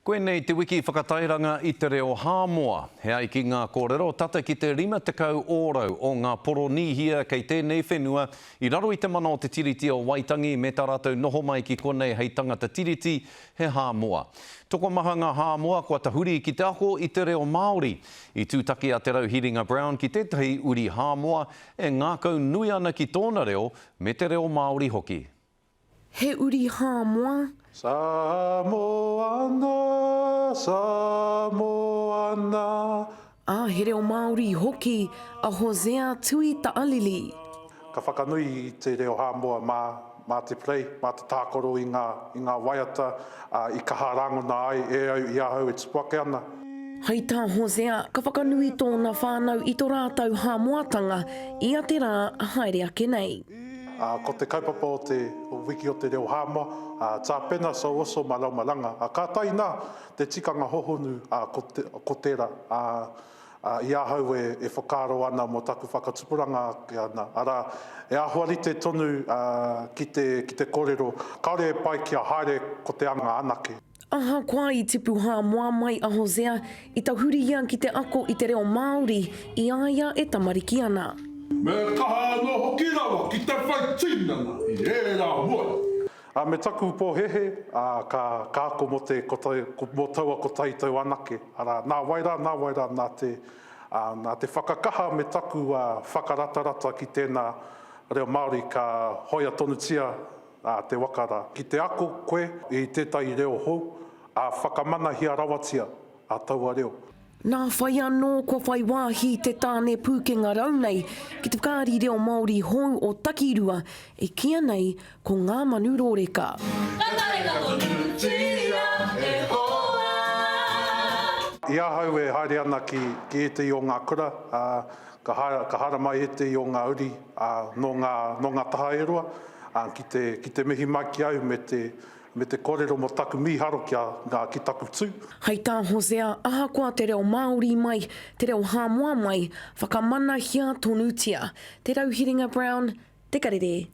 Koinei te wiki whakatairanga i te reo Hāmoa. He ai ki ngā kōrero, tata ki te 50 ōrau o ngā Poronīhia kei tēnei whenua i raro i te mana o te Tiriti o Waitangi me tā rātou noho mai ki konei hei tangata tiriti, he Hāmoa. Tokomaha ngā Hāmoa kua tahuri ki te ako i te reo Māori. I tūtaki a Te Rauhiringa Brown ki tētahi uri Hāmoa e ngākau nui ana ki tōna reo me te reo Māori hoki. He uri Hāmoa. Samoana, Samoana. Ā, he reo Māori hoki a Hosea Tui Ta'alili. Ka whakanui i te reo Hāmoa mā, mā te play, mā te tākaro i ngā, i ngā waiata, ā, i kaha rāngona ai e au i ahau e tupu ake ana. Hei tā Hosea, ka whakanui tōna whānau i tō rātou Hāmoatanga ia te rā haere ake nei. Ā, ko te kaupapa o te Wiki o te Reo Hāmoa, ā, Tāpena Sauoso Malaumalanga, ā, kātahi nā te tikanga hohonu, ā, ko te, ko tērā, ā, ā, i ahau e, e whakaaro ana mō taku whakatupuranga ake ana, arā, e āhua rite tonu, ā, ki te, ki te kōrero, kāore e pai kia haere ko te anga anake. Ahakoa i tipu Hāmoa mai a Hosea, i tahuri ia ki te ako i te reo Māori i a ia e tamariki ana. Me kaha anō hoki rawa ki te whai tinana i ērā moe. Ā, me taku pōhēhē, ā, ka, ka ako mō te kotahi, mō taua kotahi tau anake, arā, nā wai rā, nā wai rā, nā te, ā, nā te whakakaha me taku, ā, whakaratarata ki tēnā reo Māori ka hoea tonutia Ā te waka rā. Ki te ako koe i tētahi reo hou, ā, whakamanahia rawatia a taua reo. Nā whai anō kua whai wāhi te tāne pūkenga rau nei ki te whakaari reo Māori hou o Takirua e kīia nei ko Ngā Manu Rōreka. Ka tareka tonutia e hoa. I ahau e haere ana ki ētehi o ngā kura, ā, ka haramai ētehi o ngā uri, ā, nō ngā, nō ngā taha e roa, ā, ki te, ki te mihi mai ki au me te, me te kōrero mō taku mīharo ki a, ngā, ki taku tū. Hei tā Hosea, ahakoa te reo Māori mai, te reo Hāmoa mai, whakamanahia tonutia. Te Rauhiringa Brown, Te Karere.